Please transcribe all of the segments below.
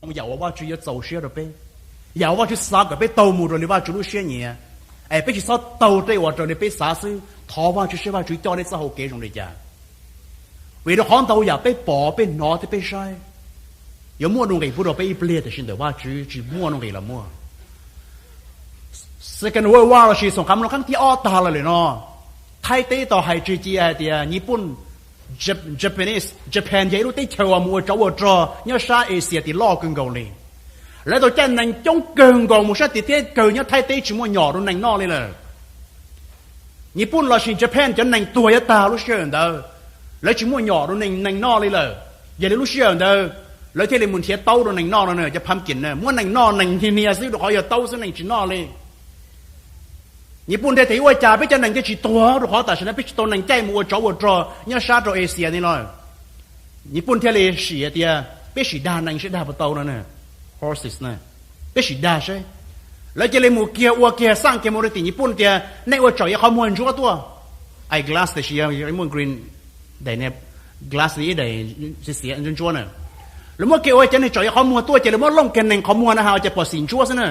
zoo yam uas Vajtswv yuav txaus siab rau peb, yam uas Vajtswv xav kom peb taug mus raws li Vajtswv lub siab nyiam. Es peb tsis txhob taug tej uas raws li peb xav xwb, thov Vajtswv seb Vajtswv coj nej txoj hau kev zoo li cas. Vim rau qhov ntau yam peb pom, peb hnov thiab peb saib yuav muaj nuj nqis pub rau peb ib pliag, tiam sis ntawm Vajtswv tsis muaj nuj nqis los muaj. Second World War lossis xoom qab mloog qab thib ob tag lawm lawm no, Thaib teb tau hais tseg cia hais tias Nyij Pooj, Japanese, Japan yog ib lub teb chaws uas mus ua tsov ua rog nyob sab Asia tim loj kawg nkaus li. Lawv tau caij nees coob kawg nkaus mus sab tim teb kawg nyob Thaib teb tsis muaj nyom rau nees noj li lawm. Nyij Pooj lossis Japan cov nees tuag yuav tag lub sij hawm ntawd, lawv tsis muaj nyom rau nees noj li lawm. Yog li lub sij hawm ntawd lawv thiaj li mus nrhiav taub rau nees noj no, cov pumpkin na, muab nees noj, nees hnia hnia xwb rau qhov yog taub xwb nees tsis noj li. Nyij Pooj thiaj tias ua cas peb cov nees thiaj tsis tuag, rau qhov tam sim no peb tsis tau nees caij mus ua tsov ua rog nyob sab rau Asia ni los. Nyij Pooj thiaj li sim tias peb sim dag nees seb dag puas tau no, horses na, peb sim dag seb. Lawv cia li mus kiag ua kiag xaj kiag mus rau tim Nyij Pooj tias nej ua tsaum ib qhov muag ntsuab tuaj, eye glass tiam sis muaj green, daim glass li ib daim xiav ntsuab ntsuab na. Lawv muab kiag ua cov neeg tsaum ib qhov muag tuaj ces lawv muab looj kiag nees qhov muag na has ua cas pom xim ntsuab xwb na.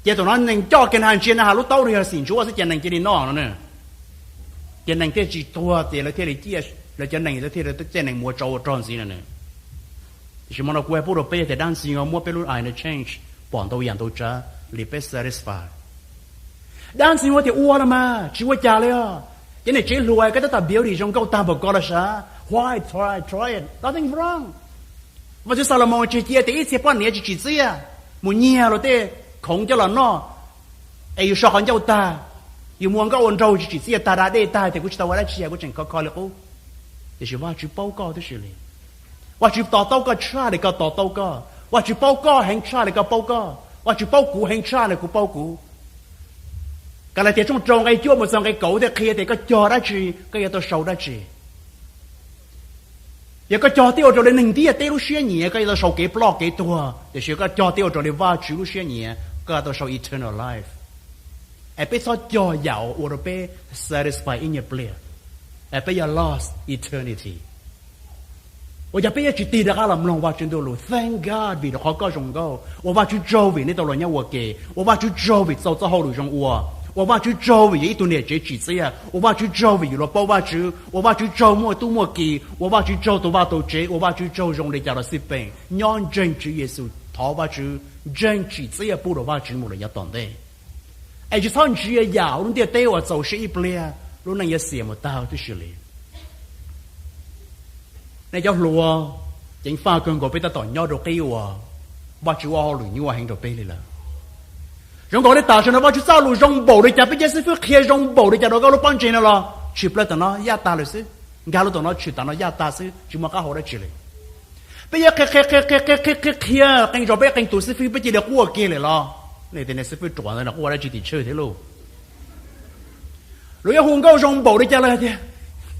Ces thaum no nees coj kiag na has ntsia na has lub taub rau yog xim ntsuab xwb ces nees cia li noj no na. Ces nees thiaj tsis tuag ces lawv thiaj li ciaj, lawv cov nees thiaj li caij nees mus ua tsov ua rog ntxiv no na. Tiam sis hmo no kuv hais pub rau peb tias dab ntxwg nyoog muab peb lub eye no change, pom ntau yam ntau tsav li peb satisfy. Dab ntxwg nyoog tias ua los mas tsis ua cas li os, cov niam tsev hluas koj tab tom beauty zoo nkauj tag npaum ko los sav, why try, try it, nothing wrong. Vaj ntxwv Xalumoos tseg cia tias ib txhia poj niam tsis tsim txiaj mus nyiag luag tej khoov coj los noj, es yus so qhov ncauj tag, yus mus ua nkauj ua nraug tsis tsim txiaj tag, da dej tag tias kuv tsis tau ua dab tsi, kuv tseem kho kho li qub. Tiam sis Vajtswv paub koj tib si li. Vajtswv to taub koj tshaj li koj to taub koj, Vajtswv paub koj heev tshaj li koj paub koj, Vajtswv paub kuv heev tshaj li kuv paub kuv. Kalatias tshooj rau nqe cuaj mus txog nqe kaum thiaj qhia tias koj cog dab tsi koj yuav tau sau dab tsi. Yog koj cog tej ua raws li neeg ntiaj teb lub siab nyiam koj yuav tau sau kev ploj kev tuag, tiam sis yog koj cog tej ua raws li Vajtswv lub siab nyiam koj yuav tau sau eternal life. Es peb txhob cog yam ua rau peb satisfy ib nyuag pliag, es peb yuav lost eternity. Ua cas peb yuav tsis tig rov qab los mloog Vajtswv ntuj lus? Thank God vim rau qhov koj zoo nkauj. Ua Vajtswv tsaug vim nej tau los nyob ua ke. Ua Vajtswv tsaug vim txaus txoj hauj lwm zoo ua. Ua Vajtswv tsaug vim yog ib tug niam tsev tsim txiaj. Ua Vajtswv tsaug vim yus los paub Vajtswv. Ua Vajtswv tsaug muaj tub muaj ki. Ua Vajtswv tsaug tau vaj tau tsev. Ua Vajtswv tsaug zoo li cas los xij peem, nyob ntseeg Tswv Yexus, thov Vajtswv, ntseeg tsim txiaj pub rau Vajtswv mus lawm yav tom ntej. Es tsis txhob ntsia yam lub ntiaj teb uas txaus siab ib pliag, lub neej yuav xiam mus tag tib si li. Nej cov hluas, ceev faj kawg nkaus peb tab tom nyob rau qib uas Vajtswv ua hauj lwm nyuaj heev rau peb li lawm. Zoo nkaus li tam sim no Vajtswv txoj lus zoo npaum li cas, peb cov xib fwb qhia zoo npaum li cas rau koj lub pob ntseg no los tshwm plaws tam no yaj tas lawm xwb, nkag lub tam no tshwm tam no yaj tas xwb, tsis muaj qab hau dab tsi li. Peb yuav qhia qhia qhia qhia qhia qhia qhia qhia qees zos peb qee tus xib fwb peb cia li quaj kiag lawm los? Nej tias niag xib fwb ruam ntawd no quaj dab tsi tim tsawg thiab lauj? Luag yuav hu nkauj zoo npaum li cas los tias,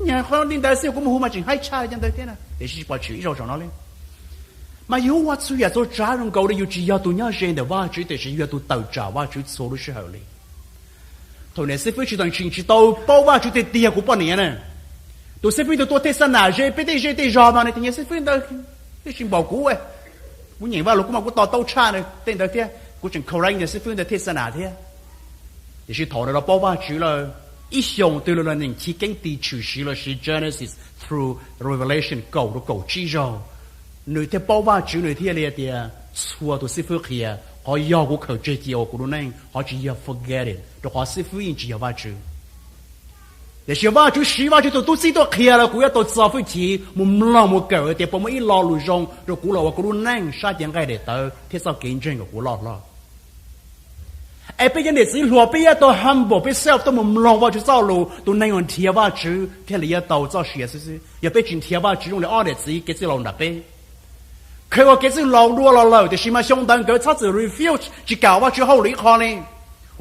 nyag qhov li ntawd xwb kuv mus hu mas tseem haib tshaj li cov ntawd thiab na, tiam sis tsis pom tshwm ib zaug saum no li. Mas yus ua txhua yam txhua tsav zoo nkaus li yus tsis yog tus nyob ze ntawm Vajtswv tiam sis yus yog tus tawm tsam Vajtswv txhua lub sij hawm li. Thaum niam xib fwb tsis tau tseem tsis tau paub Vajtswv tiag tiag, kuv poj niam na, tus xib fwb ntawd tuaj thej xa nam ze peb tej zej tej zog mas nws tias niag xib fwb ntawd twb tsis npaum kuv, kuv nyeem Vajluskub mas kuv to taub tshaj tej ntawd thiab, kuv tseem correct niag xib fwb ntawd thej xa nam thiab. Tiam sis thaum nws los paub Vajtswv lawm, ib xyoos twg los nws nyeem Chiv Keeb ti tshwm sim lossis Genesis through Revelation kaum rau kaum tsib zaug, nws thiaj paub Vajtswv, nws thiaj li tias txhua tus xib fwb qhia, qhov yog kuv khaws tseg cia ua kuv lub neej, qhov tsis yog forget it, rau qhov xib fwb yeej tsis yog Vajtswv. Tiam sis Vajtswv siv Vajtswv tus tub txib tuaj qhia los kuv yuav tau txo hwj chim mus mloog mus kawm tias puas muaj ib lo lus zoo rau kuv los ua kuv lub neej sab cev nqaij daim tawv thiab txoj kev ntseeg kom kuv loj hlob. Es peb cov niam txiv hluas peb yuav tau humble peb self tuaj mus mloog Vajtswv txoj lus, tus neeg uas nrhiav Vajtswv thiaj li yuav tau txoj sia xwb xwb. Yog peb tsis nrhiav Vajtswv zoo li ob niam txiv kev txwj laus nram peb, khaws ua kev txwj laus dua los lawm tiam sis mas xyoo ntawd nkawd txhob txwm refuse tsis kam Vajtswv hauj lwm ib qho li.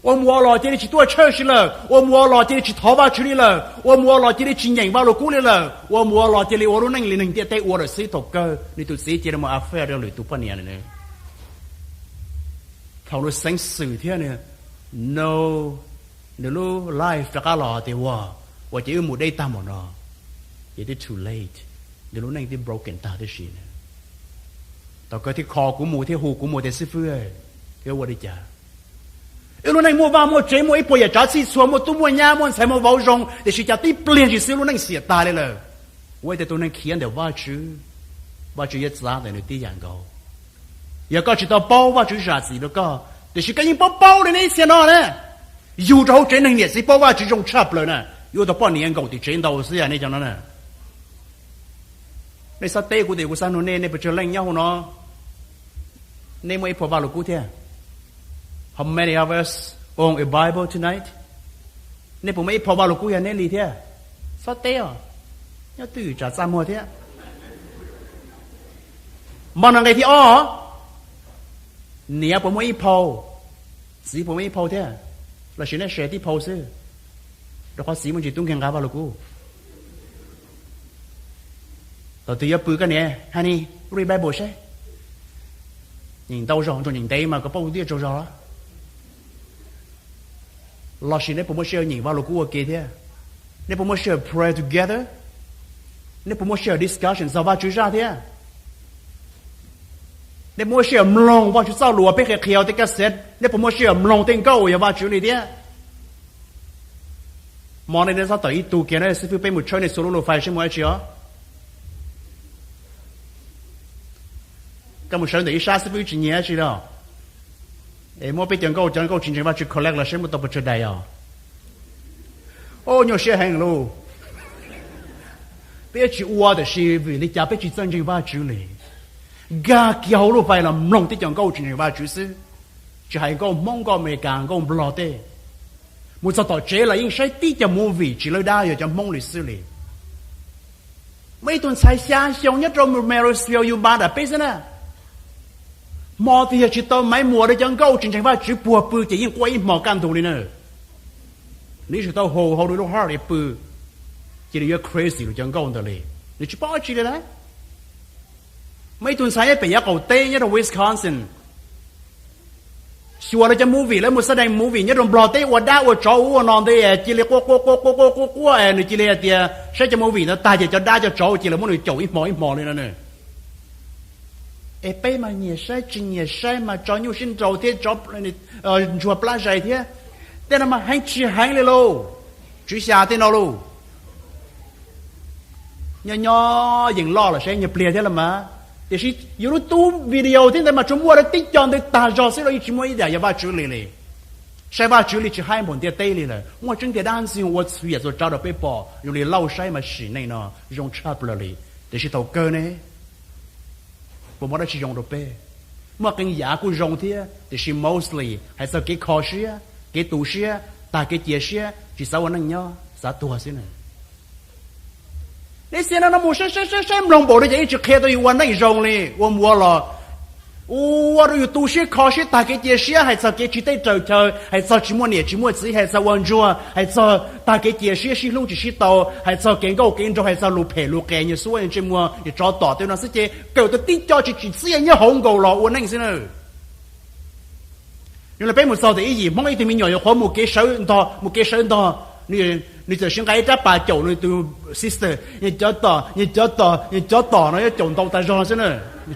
Ua mus ua los cia li tsis tuaj church lawm, ua mus ua los cia li tsis thov Vajtswv li lawm, ua mus ua los cia li tsis nyeem Vajluskub li lawm, ua mus ua los cia li ua lub neej li neeg ntiaj teb ua lawm xwb. Thaum kawg nws tus txiv cia li mus affair rau lwm tus poj niam lawm. Thaum nws xeev xwm thiab nws, no, nws lub life rov qab los tias ua, ua ces wb mus deb tag mus no, ces twb too late, nws lub neej twb broken tag tib si lawm. Koj thiaj kho kuv mus thiab hu kuv mus tias, xib fwb, ua li cas? Wb lub neej muaj vaj muaj tsev, muaj ib puas yam tsav txhij txhua, muaj tub muaj nyab, muaj ntxhais muaj vauv zoo, tiam sis cas tib pliag ntsis xwb lub neej xiam tag li lawm. Ua tias tus neeg khiav ntawm Vajtswv, Vajtswv yuav txav ntawm nws tib yam nkaus. Yog koj tsis tau paub Vajtswv zam txim rau koj, tiam sis koj yeej paub paub li ne, ib txhia no na, yug rau hauv tsev neeg niam txiv paub Vajtswv zoo tshaj plaws na, yuav ua tau poj niam nkaum tim tsev ntau xwb yog nej cov no na. Nej xav teb kuv tias kuv xav nug nej, nej puas tsawg leej nyob hauv no, nej muaj ib phau Vaj Lug Kub thiab? How many of us own a Bible tonight? Nej puas muaj ib phau Vaj Lug Kub yog neb li thiab? Txhob teb os, nyob twj ywm tsam txaj muag thiab. Npaj no nqe thib ob, niam puas muaj ib phau, txiv puas muaj ib phau thiab? Los sis neb share tib phau xwb, rau qhov txiv muaj ntsis tub nkeeg nqa Vaj Lug Kub. Thaum twg yuav pw koj niam, honey, read Bible seb. Nyeem ntau zaus, nyeem ntev mas koj paub tiaj tsaug zog. Los sis neb puas muaj sij hawm nyeem Vaj Lug Kub ua ke thiab? Neb puas muaj sij hawm pray together? Neb puas muaj sij hawm discussion txog Vajtswv zaj thiab? Neb puas muaj sij hawm mloog Vajtswv txoj lus uas peb qhia qhia tej kab xev? Neb puas muaj sij hawm mloog tej nkauj uas yog Vajtswv li thiab? Hmo no nej txhob tawm ib tug kiag na, xib fwb, peb mus tshawb nej txhua lub lus fais seb mus dab tsi os. Koj mus sawv ntawm ib sab xib fwb tsis nyiag dab tsi li. Es muab peb cov nkauj, cov nkauj tsis ntseeg Vajtswv collect los seb muaj tau pes tsawg daim os. Ub, nyuaj siab heev lauj. Peb tsis ua tiam sis vim li cas peb tsis txawj ntseeg Vajtswv li? Nkag kiag hauv lub fais los mloog tib cov nkauj tsis ntseeg Vajtswv xwb, tsis hais nkauj Hmoob, nkauj Amelikas, nkauj Nplog tej. Mus txog tom tsev los yeej saib tib cov movie tsis lawv dab, yog cov Hmoob li xwb li. Muaj ib tug ntxhais xya xyoo nyob rau Marysville, Utah nram peb xwb na. Hmo twg yog tsis tau Maiv Muas rau cov nkauj tsis ntseeg Vajtswv puag pw ces yeej quaj ib hmo kaj ntug li na. Nws yeej tsis tau haus, haus rau lub heart pw, cia li yuav crazy rau cov nkauj ntawd li. Nws tsis paub dab tsi li lawm. Muaj ib tug ntxhais nyob pem yav qaum teb nyob rau Wisconsin, xyuas lawv cov movie, lawv mus xab dees movie nyob rau Nplog teb ua dab ua tsov ua ub ua no ntawd cia li quaj quaj quaj quaj quaj quaj quaj es nws cia li hais tias saib cov movie ntawd tag ces cov dab cov tsov cia li muab nws caum ib hmo ib hmo li no na. Es peb mas nyias saib tsis nyias saib mas tso nyuj sib nraus thiab tso ntsuag plab zais thiab. Tej no mas heev tsis heev li lauj. Tswv xya tej no lauj. Nyob nyob yees loj los saib nyuag pliag thiab los mas, tiam sis yus lub tub video thiab ntawd mas tsuas muaj lawv tib co ntawd tag zog xwb los yeej tsis muaj ib yam yog Vajtswv li li. Saib Vajtswv li tsis haib npaum ntiaj teb li lawm. Muaj tseeb tiag dab ntxwg nyoog ua txhua yam txhua tsav rau peb pom, zoo li Lauj saib mas sim neej no zoo tshaj plaws li. Tiam sis thaum kawg ne, puas muaj dab tsi zoo rau peb? Muaj qee yam kuj zoo thiab, tiam sis mostly hais txog kev kho siab, kev tu siab, tag kev cia siab, tsis xav ua neej nyob, xav tuag xwb na. Nej xia no no mus saib saib saib saib mloog npaum li cas yeej tsis qhia tau yus ua neej zoo li. Ua mus ua los ua rau yus tu siab kho siab tag kev cia siab, hais txog kev tsis teb raws chaw, hais txog tsis muaj niam tsis muaj txiv, hais txog ua ntsuag, hais txog tag kev cia siab, sib hlub tsis sib tau, hais txog kev nkauj kev nraug, hais txog lus phem lus qias, nyuag xub nyuag ntsej muag, nyuag tsov tom tej no xwb ces kawm tau tib co tsis tsim txiaj nyob hauv nkaus los ua neej xwb na. Yog li peb mus txog tias ib yim Hmoob ib tug me nyuam yuav qhuav mus kev sawv ntog, mus kev sawv ntog, nws txawm sis nqa ib rab pas caum nws tus sister, nws cov tom, nws cov tom, nws cov tom no yuav caum ntau tas zog xwb na.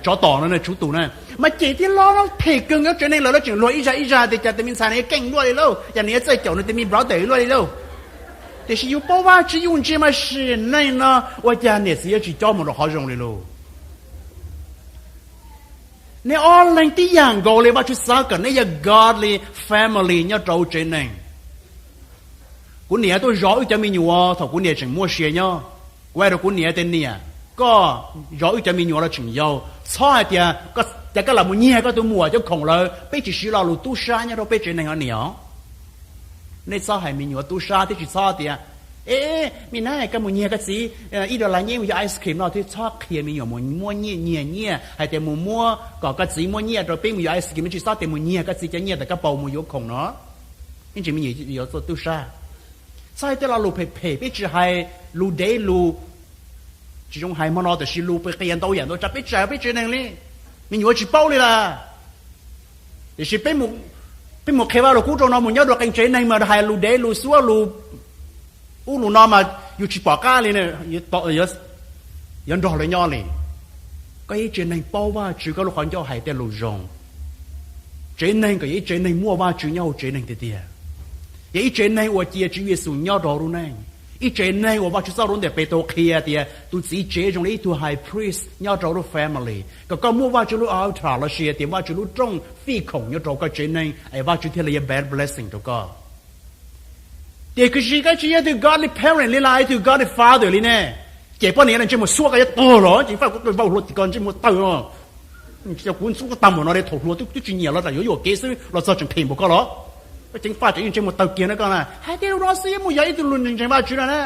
Tsov tom no, tsov tus na, mas cem thiab los no phem kawg nkaus. Tsev neeg lawv tseem luag ib zaj ib zaj tias cas tus me ntxhais no yuav keej luaj li lauj, cas nws yuav txawj caum nws tus me brother luaj li lauj. Tiam sis yus paub Vajtswv yus ntsia mas sim neej no ua cas niam txiv yuav tsis cob mus rau qhov zoo li lauj. Nej ob leeg tib yam nkaus li, Vajtswv xav kom neb yog godly family nyob rau tsev neeg. Kuv niam tuaj zov wb cov me nyuam thaum kuv niam tseem muaj sia nyob. Kuv hais rau kuv niam tias, niam, koj zov wb cov me nyuam los tseem yau, txhob hais tias cas koj lam mus nyiag koj tus muam cov khoom lawm. Peb tsis siv lo lus tub sab nyob rau peb tsev neeg os niam. Nej txhob hais me nyuam tub sab thiab tsis txhob tias, e, me na, koj mus nyiag koj txiv ib dollar nyiaj mus yog ice cream no thiab. Txhob qhia me nyuam mus muab nyiaj, nyiag nyiaj, hais tias mus muab kom koj txiv muab nyiaj rau peb mus yog ice cream, tsis txhob tias mus nyiag koj txiv cov nyiaj tas koj paus mus yuav khoom no. Ib ntsis me nyuam yuav txawj tub sab. Txhob hais tej lo lus phem phem, peb tsis hais lus dev lus tsis zoo hais hmo no, tiam sis lus phem qias ntau yam ntau tsav peb tsis hais peb tsev neeg li. Me nyuam tsis paub li lawm. Tiam sis peb mus qhia Vaj Lug Kub rau no mus nyob rau qee tsev neeg mas hais lus dev lus xuab lus ub lus no mas yus tsis pom qab li, yuav nrog lawv nyob li. Koj yog ib tsev neeg paub Vajtswv, koj lub qhov ncauj hais tej lus zoo. Tsev neeg kom yog ib tsev neeg muaj Vajtswv nyob hauv tsev neeg tiag tiag. Yog ib tsev neeg uas cia Tswv Yexus nyob rau lub neej. Ib tsev neeg uas Vajtswv txoj lus ntawm Petus qhia tias tus txiv tsev zoo li ib tug high priest nyob rau lub family, kom koj muaj Vajtswv lub altar lossis tias Vajtswv lub rooj fij khoom nyob rau koj tsev neeg es Vajtswv thiaj li yuav blessing rau koj. Tiam sis koj tsis yog ib tug godly parent li los ib tug godly father li ne, ces poj niam ntsej muag xuab koj yuav tuag los ces faj kuv vau hluas tim koj ntsej muag tawg os. Kuv xuab koj tag npaum no li, thaum hluas twb tsis nyiam los yuav yuam kev xwb los txog tseem phem npaum koj los. Koj ceev faj tseem ntsej muag tawg kiag na koj na, hais tias lus no xwb muaj yog ib tug lus ntseeg Vajtswv no na.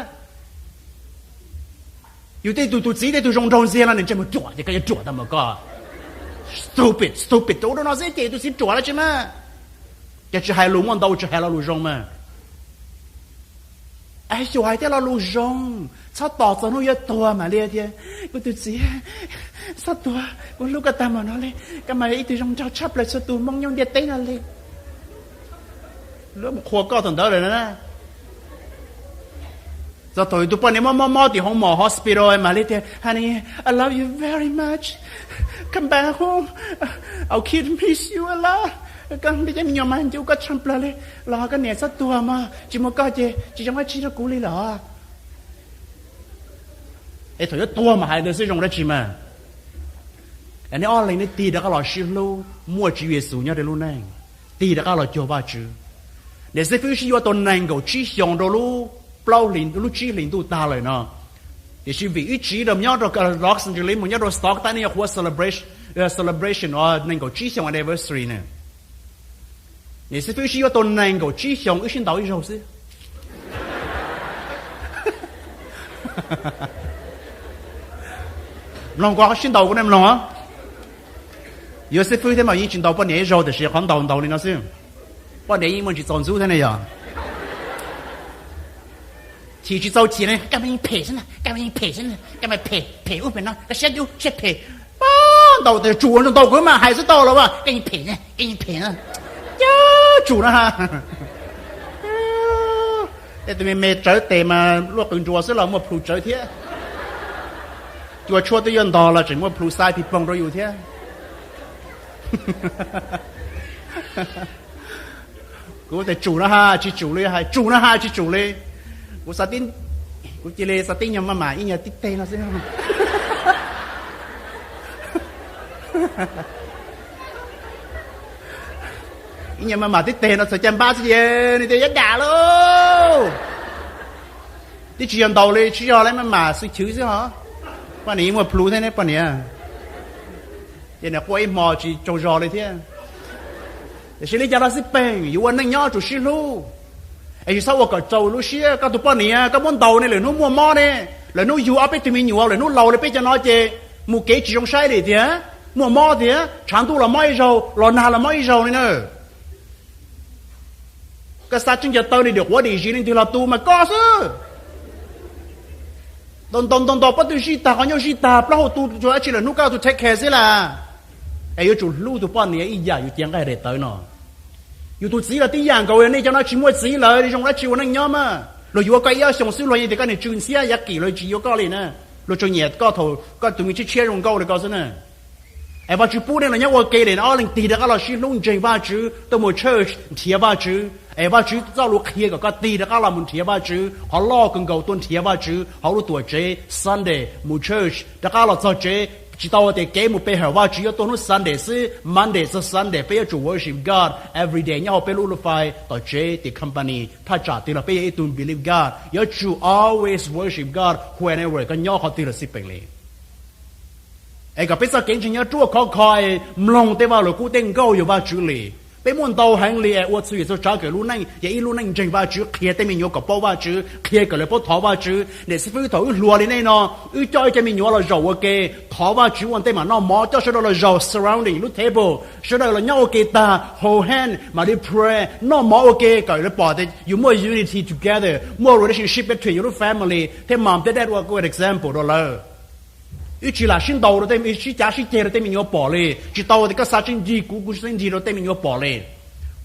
Yus tej tug tus txiv tej tug zoo nraug ntxiag no nws ntsej muag ruam ces koj yuav ruam tag npaum koj. Stupid, stupid, ua lus no xwb ces tus txiv ruam dab tsi mas. Ces tsis hais lus muaj ntau, tsis hais lo lus zoo mas. Xyuas hais tej lo lus zoo, txhob tos txog hnub yuav tuag mam li tias, kuv tus txiv, txhob tuag, kuv hlub koj tag npaum no li, koj mas yog ib tug zoo nraug tshaj plaws txhua tus Hmoob nyob ntiaj teb no li. Luag mus qhuas koj thaum ntawd lawm na. Txog thaum tus poj niam mob mob mob tim hoo mom hospital mam li tias, honey, I love you very much, come back home, our kid miss you a lot. Koj li cov me nyuam mas nco koj tshaj plaws li, los koj niam txhob tuag mog, tsis muaj koj ces tsis zoo dab tsi rau kuv li lawm. Es thaum yuav tuag mas hais ntawd xwb zoo dab tsi mas. Nej ob leeg nej tig rov qab los sib hlub, muaj Tswv Yexus nyob rau lub neej, tig rov qab los cuag Vajtswv. Niam xib fwb sib yuav tau nees nkaum tsib xyoos rau lub plaub hlis, lub tsib hlis ntuj tag lawm no. Tiam sis vim ib tsiv rau nyob rau Los Angeles mus nyob rau Stockton nej yuav qhuav celebration, celebration nees nkaum tsib xyoos anniversary na. Niam xib fwb sib yuav tau nees nkaum tsib xyoos wb sib ntaus ib zaug xwb. Mloog ko sib ntaus kuv nej mloog. Yuav xib fwb thiab mas yeej tsis ntaus poj niam ib zaug tiam sis qhov ntaus ntaus li no xwb. Poj niam yeej muaj tsis txaus ntxub thiab ne yog. Chim tsis txaus chim ne, koj mas yeej phem xwb na, koj mas yeej phem xwb na, koj mas phem, phem ub phem no, koj siab ub siab phem. Pab ntaus tes tsum ntaus kuv mas hais xwb tau los as, koj yeej phem, koj yeej phem. Cov tsum no ha. Tej tus me me tsawv tes mas luaj qws ntsuas xwb los muaj plhu tsawv thiab. Cua tshuaj twb yuav ntog los tseem muaj plhu xaib pig poog rau yus thiab. Kuv tes tsum no ha tsis tsum li, hais tsum no ha tsis tsum li. Kuv xav tib, kuv cia li xav tib nyuag maj mam ib nyuag tib teg no xwb. Ib nyuag maj mam tib teg no txhais caj npab xwb ces nws tias yuav dam lauj. Twb tsis yog ntaus li, tsis yog li, maj mam xwb chwv xwb ho. Poj niam yeej muaj plhu thiab ne poj niam. Ces nws quaj ib hmo tsis tsaug zog li thiab. Tiam sis li cas los xij peem, yuav ua neej nyob tsum sib hlub. Es tsis txhob ua kom txaus lub siab, koj tus poj niam koj muab ntaus ne, lwm hnub muaj mob ne, lwm hnub yug ob peb tug me nyuam, lwm hnub laus li peb cov no ces mus kev tsis zoo saib li tiag, muaj mob tiag, tshav ntuj los mob ib zaug, los nag los mob ib zaug li na. Koj xav tseeb, cov taw li dim quav dim zis li ntwg los tu mas koj xwb. Ntaus ntaus ntaus ntaus pob tw zij tag, qhov ncauj zij tag, plaub hau tu, tsuas dab tsi lwm hnub koj tus take care xwb las. Es yuav tsum hlub tus poj niam ib yam yus cia nqaij daim tawv no. Yus tus txiv los tib yam nkaus, nej cov no tsis muaj txiv lawm zoo dab tsi ua neej nyob mas. Luag yuav koj ib ob xyoos xwb luag yeej tias koj niag tsw ntxhiab yav qim, luag tsis yuav koj li na. Luag tsuas nyiam koj thaum koj tus me tshiab tshiab zoo nkauj li ko xwb na. Es Vajtswv pub nej los nyob ua ke li, ob leeg tig rov qab los sib hlub ntseeg Vajtswv, tuaj mus church nrhiav Vajtswv. Es Vajtswv txoj lus qhia kom koj tig rov qab los mus nrhiav Vajtswv, qhov loj kawg nkaus tuaj nrhiav Vajtswv hauv lub tuam tsev. Sunday mus church, rov qab los txog tsev, tsis tau tias kev mus pe hawm Vajtswv yuav tuaj hnub Sunday xwb. Monday txog Sunday peb yuav tsum worship God every day nyob hauv peb lub lub fai tom tsev, tias company thaj tsam twg los peb yog ib tug believe God, yuav tsum always worship God whenever koj nyob qhov twg los xij peem li. Es kom peb txoj kev ntseeg nyob ruaj khov kho, mloog tej vaj lus kub tej nkauj yog Vajtswv li. Peb muaj ntau heev li es ua txhua yam txhua tsav kom lub neej yog ib lub neej ntseeg Vajtswv, qhia tej me nyuam kom paub Vajtswv, qhia kom lawv paub thov Vajtswv. Niam xib fwb, thaum wb hluas li nej no, wb coj ib co me nyuam los zaum ua ke, thov Vajtswv ua ntej mam noj mov, coj sawv daws los zaum surrounding lub table, sawv daws los nyob ua ke tag, hold hand mam li pray, noj mov ua ke kom lawv pom tias yus muaj unity together, muaj relationship between yus lub family, thiab mom thiab dad ua good example rau lawv. Wb tsis lam sib ntaus rau tej, sib cav sib ceg rau tej me nyuam pom li. Tsis tau tias koj xav tsis ncig kuv, kuv tsis xav ncig rau tej me nyuam pom li.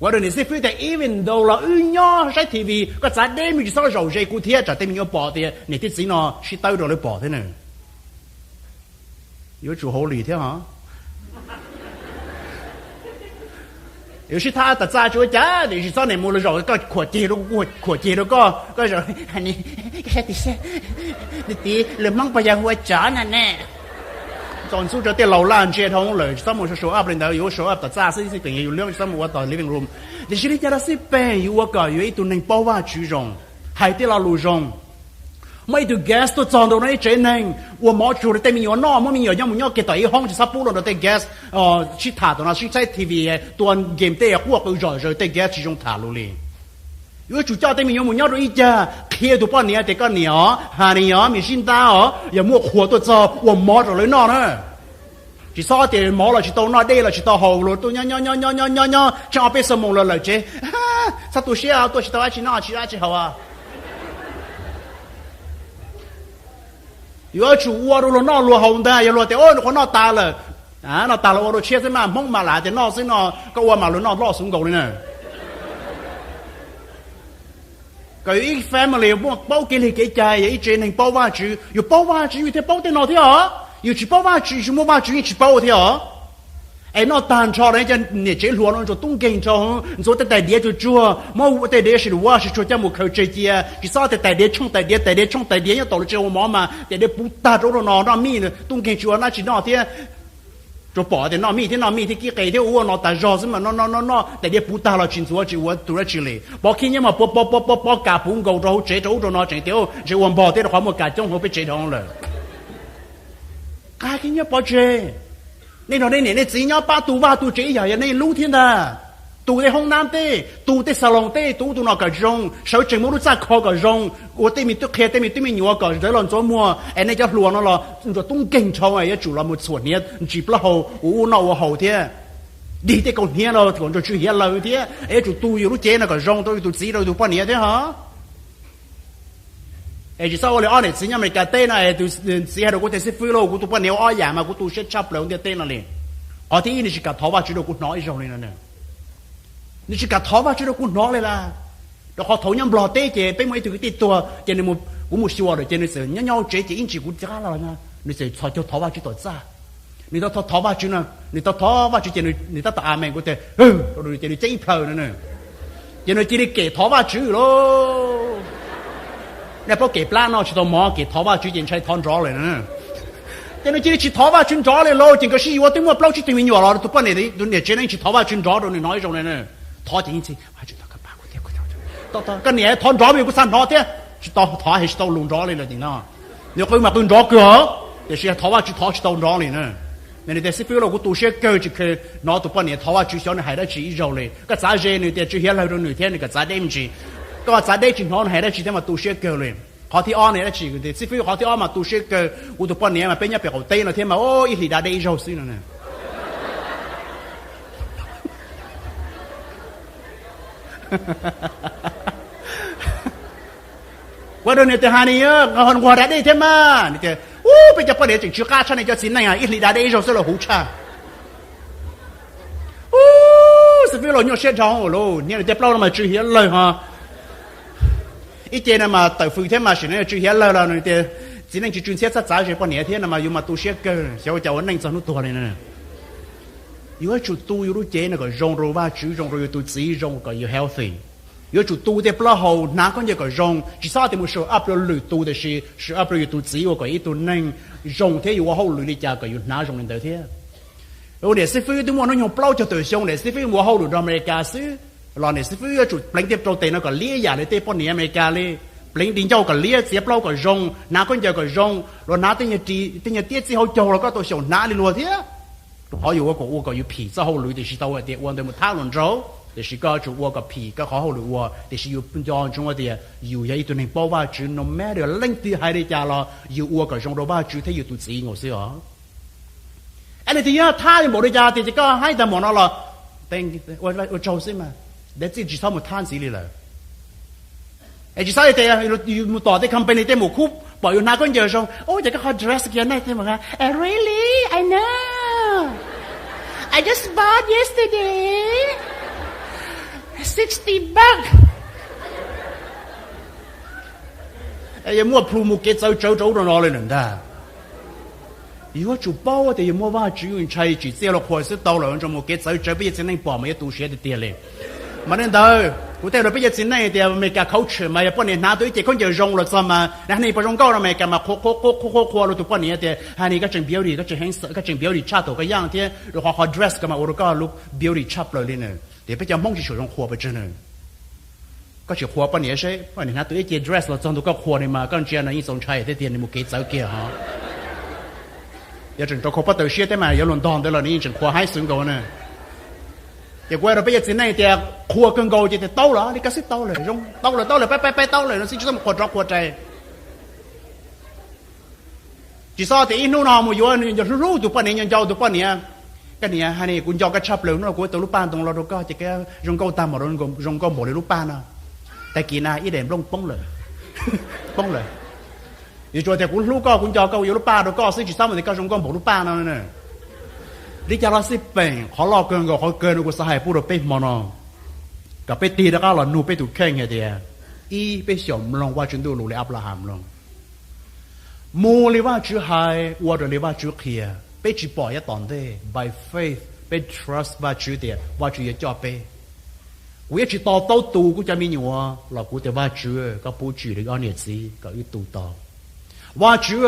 Ua rau niam xib fwb tias even though los wb nyob saib T V, koj txav deb me tsis txhob zaum ze kuv thiab tsam tej me nyuam pom tias niam thiab txiv no sib tawb rau lawv pom thiab na. Yuav tsum hauv lwm thiab os. Yuav sib thab tas txaj tsis ua cas, tiam sis txhob niam mus los zaum koj khuam ceg rau kuv, kuv khuam ceg rau koj, koj zaum, koj sab tis, tis, lus Hmoob puas yog hu ua tsov na ne. Txaus ntxub rau tej laus laj ntsia dhau lawm, tsis txhob mus show up li ntawd, yuav show up tom txaj xwb, xij peem yus lub tsis txhob mus ua tom living room. Tiam sis li cas los xij peem yus ua kom yus ib tug neeg paub Vajtswv zoo, hais tej lo lus zoo. Muaj ib tug guest tuaj txog ntua rau ib tsev neeg, ua mov tsuag rau tej me nyuam noj, muab me nyuam nyob mus nyob kiag tom ib hoob, tsis txhob pub rau tej guest sib tham tom no, sib saib T V, tua game, tej quaj qw zom zaws, tej guest tsis zoo tham lus li. Yuav tsum coj tej me nyuam mus nyob rau ib cag, qhia tus poj niam tias koj niam os, honey os, me sib ntab os, yog muaj qhua tuaj txog ua mov rau lawv noj na. Tsis txhob tias mov los tsis tau noj, dej los tsis tau haus, luag tuaj nyob nyob nyob nyob nyob nyob tsheej ob peb xuab moos los lawm tsev, txhob tu siab, tuaj tsis tau dab tsi noj, tsis dab tsi haus. Yuav tsum ua rau luag noj luag haus ntag, yog luag tias, o, nws qhuav noj tas lawm, noj tas los ua rau tshiab xwb mas, Hmoob mas lam tias noj xwb no, koj ua mas luag noj loj xwb nkaus li na. Kom yus ib family muaj paub kev li kev cai, yog ib tsev neeg paub Vajtswv, yus paub Vajtswv yus thiaj paub tej no thiab os. Yus tsis paub Vajtswv, tsis muaj Vajtswv yeej tsis paub thiab os. Es noj tag nrho los cov niam tsev hluas no ntsuas tub nkeeg nrho, ntxuav tej tais diav tsuag tsuag, muab tej diav sim wash tsuag coj mus khaws tseg cia, tsis txhob tias tais diav tshooj tais diav, tais diav tshooj tais diav nyob tom lub tsev ua mov mas tais diav puv tag rau ub rau no, noj mij tub nkeeg tsis ua dab tsi noj thiab. Tsuas pom tias noj mij thiab noj mij thiab kib qe thiab ua ub ua no tas zog xwb mas noj noj noj noj, tais diav puv tag los tsis ntxuav tsis ua tus dab tsi li. Pov khib nyiab mas pov pov pov pov pov kam puv nkaus rau hauv tsev rau ub rau no, tseem tias ntshe ua npog thiab rau qhov muaj kas coob hauv peb tsev dhau lawm. Qab khib nyiab pov tseg. Nej nrog nej niam nej txiv nyob pab tu vaj tu tsev ib yam yog nej lub thiab ntag. Tu tej hoob nab tej, tu tej xas loos tej, tu ub tu no kom zoo, sawv tsees muab lub txaj kho kom zoo, ua tej me tub qhia tej me tub me nyuam kom ntawd los ntxuav muag, es nej cov hluas no los ntsuas tub nkeeg nrho, yuav tsum los mus txhuam hniav ntsis plaub hau ua ub noj ua haus thiab, dig tej kaus hniav no kom ntsuas tsw hiav lawg thiab, es yuav tsum tu yus lub cev no kom zoo rau yus tus txiv rau yus tus poj niam thiab hos. Es tsis txhob ua li ob niam txiv nyob Amelikas teb no, tus txiv hais rau kuv tias, xib fwb lauj, kuv tus poj niam ua ob yam mas kuv tu siab tshaj plaws ntiaj teb no li. Qhov thib ib, nws tsis kam thov Vajtswv rau kuv hnov ib zaug li no. Nws tsis kam thov Vajtswv rau kuv hnov li las. Rau qhov thaum nyob Nplog teb ces peb muaj ib tug kwv tij tuag ces nws, kuv mus xyuas lawm ces nws txawm nyob nyob hauv tsev ces ib ntsis kuv rov qab los no, nws txawm txhos caug thov Vajtswv tom txaj. Nws tau thov Vajtswv no, nws tau thov Vajtswv ces nws tab tom amen, kuv tias, ces nws ceeb ib plhaw no. Ces nws cia li kem thov Vajtswv lauj. Nej paub kem plab noj tsis tau mov, kem thov Vajtswv ces ntshai thov nrov lawm na. Ces nws cia li tsis thov Vajtswv nrov li lauj, ces nkawd sib yuav twb muaj plaub tsib tug me nyuam los tus poj niam, tus niam tsev no tsis thov Vajtswv nrov rau nws hnov ib zaug li. Thov ces, koj niam thov nrov me kuv xav hnov thiab, tsis tau thov, tsis tau lus nrov li lawm no. Nws qw mas qw nrov kawg os, tiam sis thov Vajtswv thov tsis tau nrov li na. Nws tias, xib fwb lauj, kuv tu siab kawg tsis kheev hnov tus poj niam thov Vajtswv xyov nws hais dab tsi ib zaug li. Koj txav ze nws tias tsw hiav lawg rau nws thiab nws kom txav deb me ntsis. Koj txav deb tsis hnov nws hais dab tsi thiab mas tu siab kawg li. Qhov thib ob nws dab tsi? Xib fwb, qhov thib ob mas tu siab kawg, kuv tus poj niam mas peb nyob pem qaum teb no thiab mas ib hlis da deb ib zaug xwb no. Kuv rau nws tias, honey, nquag da dej thiab mas. Nws tias, ub, peb cov poj niam tseem tsw qab tshaj nej cov txiv neej, ib hlis da dej ib zaug xwb los huv tshaj. Ub, xib fwb lauj, nyuaj siab dhau lauj, niag nws tej plaub no mas tsw hiav lawg ho. Ib ce no mas tawm fws thiab mas sim no tsw hiav lawg los nws tias txiv neej tsis tsw ntxhiab txhob txav ze poj niam thiab no mas yus mas tu siab kawg, xyov ua cas ua neej txog hnub tuag li na. Yuav tsum tu yus lub cev no kom zoo rau Vajtswv, zoo rau yus tus txiv, zoo kom yus healthy. Yuav tsum tu tej plaub hau, hnav khaub ncaws kom zoo, tsis txhob tias mus show up rau lwm tus, tiam sis show up rau yus tus txiv ua kom ib tug neeg zoo thiab yus ua hauj lwm li cas kom yus hnav zoo li ntawd thiab. Niam xib fwb twb muaj hnub nyoog plaub caug tawm xyoo, niam xib fwb mus ua hauj lwm nrog Amelikas xwb, los niam xib fwb yuav tsum pleev tej rau tes no kom liab yam li tej poj niam Amelikas li. Pleev di ncauj kom liab, txiav plaub kom zoo, hnav khaub ncaws kom zoo, luag hnav tej nyuag tiab txij hauv caug los koj tau xyaum hnav li luag thiab. Rau qhov yus ua kom, ua kom yus phim txoj hauj lwm, tiam sis tau hais tias ua ntawd mus thab luag nraug, tiam sis koj yuav tsum ua kom phim koj qhov hauj lwm ua, tiam sis yus nco ntsoov tias yus yog ib tug neeg paub Vajtswv, no matter leej twg hais li cas los yus ua kom zoo rau Vajtswv thiab yus tus txiv nkaus xwb os. Es leej twg yuav thab yus npaum li cas tias ces koj haib tag npaum no los ua tsaug xwb mas, dev txij tsis txhob mus thab ntxiv li lawm. Es tsis txhob tias yus mus tom tej company tej mus khub pom yus hnav khaub ncaws zoo, ub, ces koj qhov dress kiag nej tej mus, really, I know, I just bought yesterday, sixty bucks. Yuav muaj plhu mus kev txawv tsawv rau ub rau no li lawm ntag. Yuav tsum paub tias yus muaj Vajtswv, ntshai tsim txiaj los qhuas xwb tau lawm, ntsoov mus kev txawv tsawv peb cov txiv neej pom mas yuav tu siav tiag tiag li. Mas li ntawd kuv tej lus peb cov txiv neej tias Amelikas culture mas yog poj niam hnav tus ib ce khaub ncaws zoo los txog mas, hais tias puas zoo nkauj no, Amelikas mas qhuas qhuas qhuas qhuas qhuas rau tus poj niam tias, hais tias koj tseem beauty, koj tseem handsome, koj tseem beauty tshaj thaum koj young thiab, rau qhov qhov dress koj mas ua rau koj look beauty tshaj plaws li na. Tias peb cov Hmoob tsis tshua zoo qhuas pes tsawg na. Koj tsis qhuas poj niam seb, poj niam hnav tus ib ce dress los txog ntua koj qhuas nws mas koj ntsia no yeej txaus ntshai thiab tiag, nws mus kev txawv kiag hos. Yog tseem rau khau pob taws siab thiab mas yuav luag ntog ntawd los nws yeej tseem qhuas haib xwb nkaus na. Ces kuv hais rau peb cov txiv neej tias qhuas kawg nkaus ces tias tau lawm li, koj xwb tau lawm, zoo tau lawm, tau lawm, pab pab pab tau lawm no xwb, tsis txhob mus qhuas rov qhuas rais. Tsis txhob tias ib hnub no mus yuav nws hlub hlub tus poj niam, nco nco tus poj niam. Koj niam, hais tias kuv nco koj tshaj plaws, hnub no kuv ua tau lub paj ntoo los rau koj ces koj zoo nkauj tag npaum, zoo nkauj npaum li lub paj no. Tag kis na ib daim nplooj poob lawm, poob lawm. Yuav tsuas tias kuv hlub koj, kuv nco koj, kuv yuav lub paj rau koj xwb, tsis txhob mus tias koj zoo nkauj npaum lub paj no. Li cas los xij peem, qhov loj kawg nkaus, qhov kawg no kuv xav hais pub rau peb hmo no, kom peb tig rov qab los nug peb tus kheej hais tias, ib, peb xyaum mloog Vajtswv Ntuj lus li Anplahas mloog, mus li Vajtswv hais, ua raws li Vajtswv qhia. Peb tsis pom yav tom ntej, by faith peb trust Vajtswv tias Vajtswv yuav coj peb. Kuv yuav tsis to taub tu kuv cov me nyuam los kuv tias Vajtswv, koj pub tsim rau wb ob niam txiv kom wb tu tau. Vajtswv,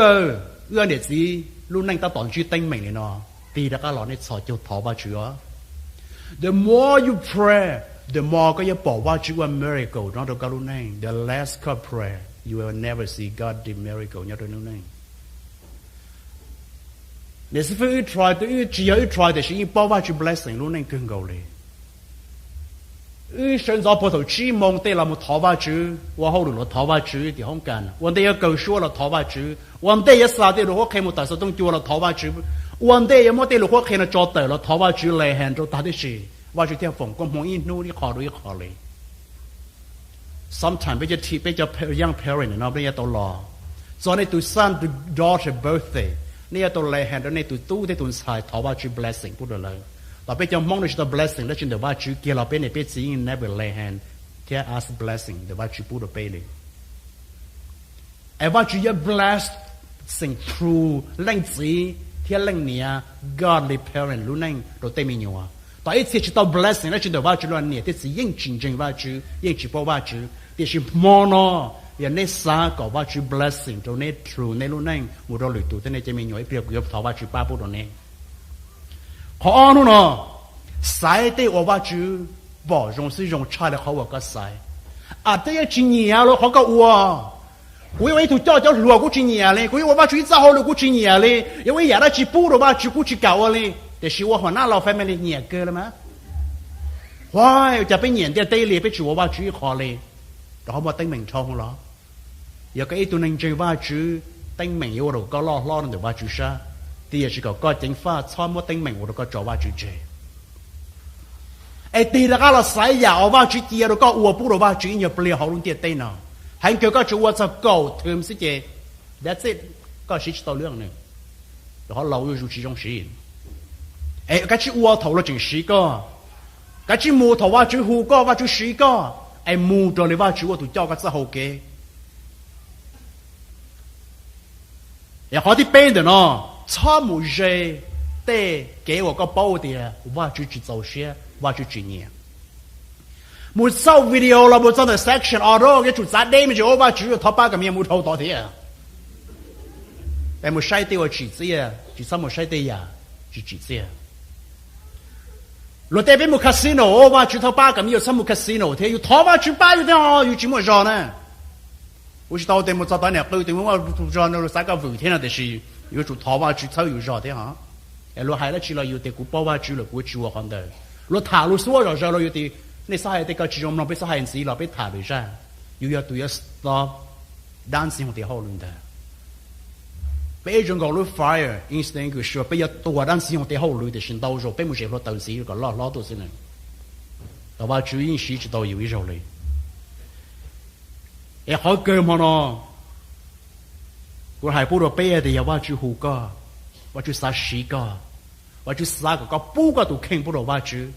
wb ob niam txiv lub neej tab tom ntsib teeb meem li no, tig rov qab los nej txhos caug thov Vajtswv os. The more you pray, the more koj yuav pom Vajtswv ua miracle nyob rau koj lub neej. The less koj pray, you will never see God do miracle nyob rau lub neej. Niam xib fwb, wb try, twb tsis yog wb try tiam sis yeej paub Vajtswv blessing lub neej kawg nkaus li. Wb sawv ntxov puag thaum tsib moo tej los mus thov Vajtswv, ua hauj lwm los thov Vajtswv, tim hoob kas ua ntej yuav kaw suab los thov Vajtswv, ua ntej yuav xa tej lus qhuab qhia mus tawm xov tooj cua los thov Vajtswv, ua ntej yuav muab tej lus qhuab qhia no tso tawm los thov Vajtswv, lay hands rau tag tib si, Vajtswv thiaj foom koob hmoov ib hnub ib qho rau ib qho li. Sometimes peb cov, peb cov young parent no nej yuav tau los txog nej tus son tus daughter birthday, nej yuav tau lay hands rau nej tus tub thiab tus ntxhais thov Vajtswv blessing pub rau lawv. Tos peb cov Hmoob nej tsis tau blessing dab tsi ntawm Vajtswv kiag los peb niam peb txiv yeej never lay hands thiab ask blessing ntawm Vajtswv pub rau peb li. Es Vajtswv yuav blessing through leej txiv thiab leej niam, godly parent lub neej rau tej me nyuam. Tos ib txhia tsis tau blessing dab tsi ntawm Vajtswv los niam thiab txiv yeej tsis ntseeg Vajtswv, yeej tsis paub Vajtswv. Tiam sis hmo no yog nej xav kom Vajtswv blessing rau nej through nej lub neej mus rau lwm tus thiab nej cov me nyuam, ib pliag kuv yuav thov Vajtswv pab pub rau nej. Qhov ob hnub no, xaiv tej uas Vajtswv pom zoo xwb zoo tshaj li qhov uas koj xaiv. Am, tej yuav tsis nyiam los qhov koj ua. Kuv yuav ua ib tug coj cov hluas kuv tsis nyiam li, kuv yuav ua Vajtswv ib txoj hauj lwm kuv tsis nyiam li, yuav ua ib yam dab tsi pub rau Vajtswv kuv tsis kam ua li. Tiam sis ua hua nab laus family nyiam kawg li mas. Huaj, ua cas peb nyiam ntiaj teb li peb tsis ua Vajtswv ib qho li? Rau qhov muaj teeb meem dhau los? Yog koj ib tug neeg ntseeg Vajtswv, teeb meem yuav ua rau koj loj hlob rau ntawm Vajtswv sab, tiam sis kom koj ceev faj txhob muab teeb meem ua rau koj tso Vajtswv tseg. Es tig rov qab los xaiv yam uas Vajtswv cia rau koj ua pub rau Vajtswv ib nyuag pliag hauv lub ntiaj teb no. Heev kawg koj tsuas ua txog kaum thwm xwb ces that's it, koj siv tsis tau lwm ne. Rau qhov laus zuj zus tsis zoo siv. Es kav tsij ua thaum luag tseem siv koj, kav tsij mus thaum Vajtswv hu koj, Vajtswv siv koj, es mus raws li Vajtswv ua tus coj koj txoj hau kev. Es qhov thib peb ntawm no, txhob mus ze tej kev uas koj paub tias Vajtswv tsis txaus siab, Vajtswv tsis nyiam. Mus txhauj video los mus txog ntawm section auto, yuav tsum txav deb me ntsis, Vajtswv thov pab kom me nyuam mus dhau tod thiab. Es mus saib tej uas tsim txiaj, tsis txhob mus saib tej yam tsis tsim txiaj. Luag tej peb mus casino, Vajtswv thov pab kom me nyuam txhob mus casino thiab, yus thov Vajtswv pab yus thiab ho yus tsis muaj zog na. Kuv tsis tau tias mus txog tod niam qw tias muaj zog no luag xav koj vwm thiab no, tiam sis yuav tsum thov Vajtswv txhawb yus zog thiab ho. Es luag hais dab tsi los yus tias kuv paub Vajtswv lawm kuv tsis ua qhov ntawd. Luag tham lus xuab zom zaws los yus tias nej txhob hais tej ko tsis zoo mloog, peb txhob hais ntxiv los peb tham lwm zaj. Yus yog tus yuav stop dab ntxwg nyoog tej hauj lwm ntawd. Peb zoo nkaus lub fire instinct, peb yuav tuag dab ntxwg nyoog tej hauj lwm, tiam sis ntau zaus peb mus zem hluav taws ntxiv kom loj hlob tuaj xwb na. Tos Vajtswv yeej siv tsis tau yus ib zaug li. Es qhov kawg hmo no, kuv hais pub rau peb tias yog Vajtswv hu koj, Vajtswv xav siv koj, Vajtswv xav kom koj pub koj tus kheej pub rau Vajtswv,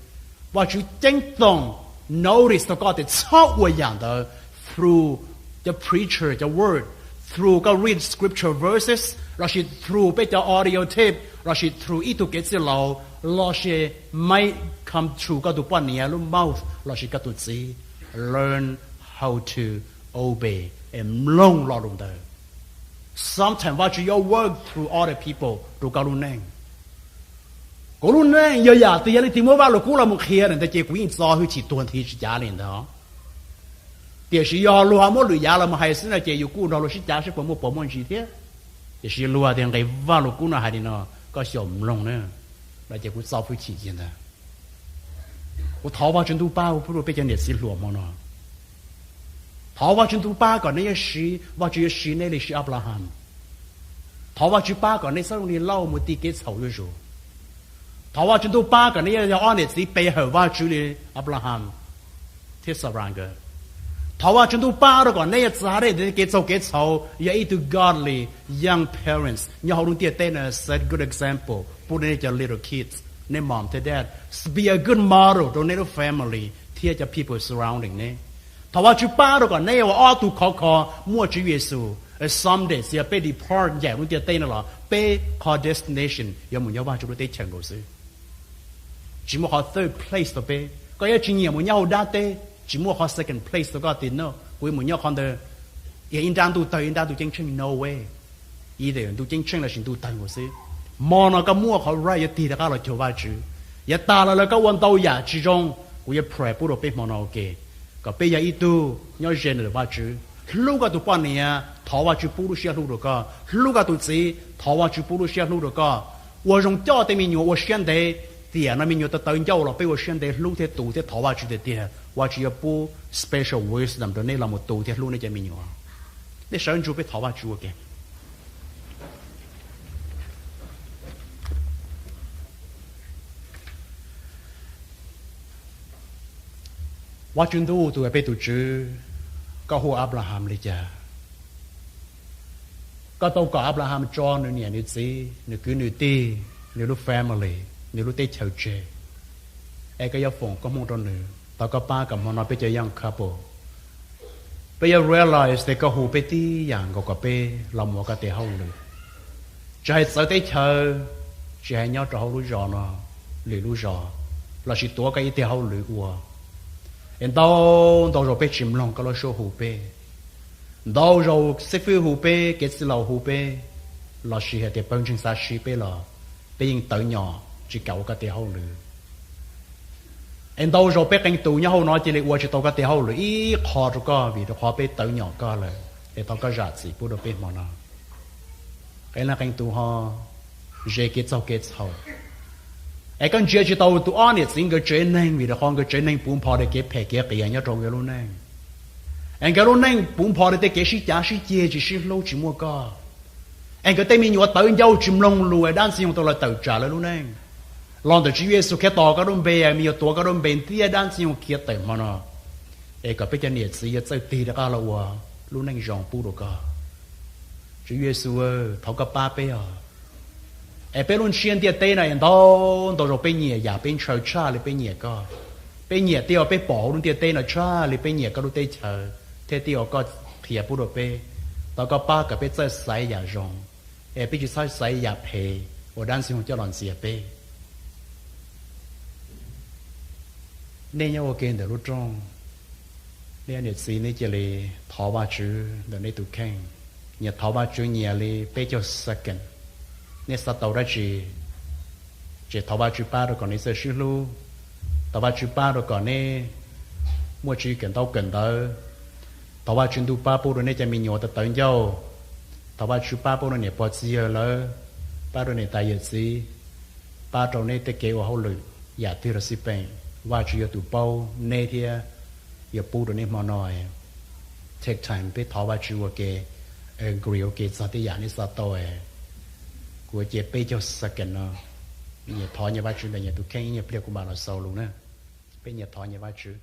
Vajtswv ceeb toom notice rau koj tias txhob ua yam ntawd through cov preacher cov word, through koj read scripture verses, lossis through peb cov audio tape, lossis through ib tug kev txwj laus, lossis make come through koj tus poj niam lub mouth lossis koj tus txiv. Learn how to obey, es mloog lo lus ntawd. Sometimes Vajtswv yuav work through other people rau koj lub neej. Kuv lub neej yog yam twg yog leej twg muab Vajluskub los mus qhia ntawd ces kuv yeej txo hwj chim tuag nthi tsis cav li ntawd. Tiam sis yog luag muab lwm yam los mus hais xwb no ces yus kuj nrog luag sib cav saib puas muaj puas muaj ntsis thiab. Tiam sis luag tias nqe Vajluskub no hais li no, koj xyaum mloog na, no ces kuv txo hwj chim cia ntag. Kuv thov Vajtswv ntuj pab pub rau peb cov niam txiv hluas hmo no. Thov Vajtswv ntuj pab kom nej yuav siv, Vajtswv yuav siv nej li siv Anplahas. Thov Vajtswv pab kom nej txhob zoo li Lauj mus ti kev txhaum zuj zus. Thov Vajtswv ntuj pab kom nej yuav yog ob niam txiv pe hawm Vajtswv li Anplahas thiab Xaras nkawd. Thov Vajtswv ntuj pab rau kom nej yuav txav dej ntawm kev txaug kev txhaum, yog ib tug godly young parents nyob hauv lub ntiaj teb no, set good example pub rau nej cov little kids, nej mom thiab dad, be a good model rau nej lub family thiab cov people surrounding nej. Thov Vajtswv pab rau kom nej ua ob tug khov kho muaj Tswv Yexus, someday txawm yog peb depart ncaim lub ntiaj teb no los peb qhov destination yuav mus nyob Vajtswv lub teb chaws nkaus xwb. Tsis muaj qhov third place rau peb. Koj yuav tsis nyiam mus nyob hauv dab teb, tsis muaj qhov second place rau koj tias no kuv yuav mus nyob qhov ntawd, yog ib nrab ntuj tawg ib nrab ntuj ceeb tsheej, no way. Either ntuj ceeb tsheej lossis ntuj tawg nkaus xwb. Hmo no koj muaj qhov right yuav tig rov qab los cuag Vajtswv. Yav tas los lawm koj ua ntau yam tsis zoo, kuv yuav pray pub rau peb hmo no ua ke, kom peb yog ib tug nyob ze ntawm Vajtswv. Hlub koj tus poj niam, thov Vajtswv pub lub siab hlub rau koj. Hlub koj tus txiv, thov Vajtswv pub lub siab hlub rau koj. Ua zoo coj tej me nyuam ua siab ntev. Tiam no me nyuam tawv tawv ncauj los peb ua siab ntev hlub thiab tu thiab thov Vajtswv tiag tiag, Vajtswv yuav pub special wisdom rau nej los mus tu thiab hlub nej cov me nyuam. Nej sawv ntsug peb thov Vajtswv ua ke. Vajtswv ntuj tus uas peb tus Tswv, koj hu Anplahas li cas? Koj tau kom Anplahas tso nws niam nws txiv, nws kwv nws tij, nws lub family, nws lub teb chaws tseg, es koj yuav foom koob hmoov rau nws. Thov koj pab kom hmo no peb cov young couple peb yuav realize tias koj hu peb tib yam nkaus kom peb los mus ua koj tes hauj lwm, tsis hais txawv teb chaws, tsis hais nyob rau hauv lub zos no, lwm lub zos, lossis tuav koj ib teg hauj lwm ua. Es ntau ntau zaus peb tsis mloog koj lub suab hu peb. Ntau zaus xib fwb hu peb, kev txwj laus hu peb, lossis hais tias pawg ntseeg xav siv peb los peb yeej tawv nyom tsis kam ua koj tes hauj lwm. Es ntau zaus peb qee tus nyob hauv no cia li ua tsis tau koj tes hauj lwm ib qho rau koj vim rau qhov peb tawv nyom koj lawm. Es thov koj zam txim pub rau peb hmo no. Qee leej qee tus ho ze kev txaug kev txhaum, es koj ntsia tsis tau tus ob niam txiv nkawd tsev neeg vim rau qhov nkawd tsev neeg puv npho rau kev phem kev qias nyob rau nkawd lub neej. Es nkawd lub neej puv npho rau tej kev sib cav sib ceg, tsis sib hlub, tsis muaj koj. Es nkawd tej me nyuam tawv ncauj tsis mloog lus, dab ntxwg nyoog tau los tawm tsam lawv lub neej. Los ntawm Tswv Yexus Khetos koj lub npe, me nyuam tuav koj lub npe ntiab dab ntxwg nyoog khiav tawm hmo no. Es kom peb cov niam txiv yuav txawj tig rov qab los ua lub neej zoo pub rau koj. Tswv Yexus, thov koj pab peb os. Es peb lub ntsiab ntiaj teb no es ntau ntau zaus peb nyiam yam peb ntshaw tshaj li peb nyiam koj. Peb nyiam tej uas peb pom hauv lub ntiaj teb no tshaj li peb nyiam koj lub teb chaws thiab tej uas koj qhia pub rau peb. Thov koj pab kom peb txawj xaiv yam zoo, es peb tsis txhob xaiv yam phem uas dab ntxwg nyoog coj los ntxias peb. Nej nyob ua ke ntawm lub rooj, nej niam txiv nej cia li thov Vajtswv ntawm nej tus kheej. Nyias thov Vajtswv nyias li peb caug second. Nej xav tau dab tsi, ces thov Vajtswv pab rau kom nej txawj sib hlub. Thov Vajtswv pab rau kom nej muaj tsis kawm ntaub kawm ntawv. Thov Vajtswv ntuj pab pub rau nej cov me nyuam tawv tawv ncauj. Thov Vajtswv pab pub rau niam pog txiv yawg lawv, pab rau niam tais yawm txiv, pab rau nej tej kev ua hauj lwm yam twg los xij peem. Vajtswv yog tus paub neb thiab yuav pub rau nej hmo no. Take time peb thov Vajtswv ua ke, agree ua ke txog tej yam nej xav tau. Kuv cia peb caug second no, nyias thov nyias Vajtswv ntawm nyias tus kheej, ib nyuag pliag kuv mam los xaus lus na. Peb nyias thov nyias Vajtswv.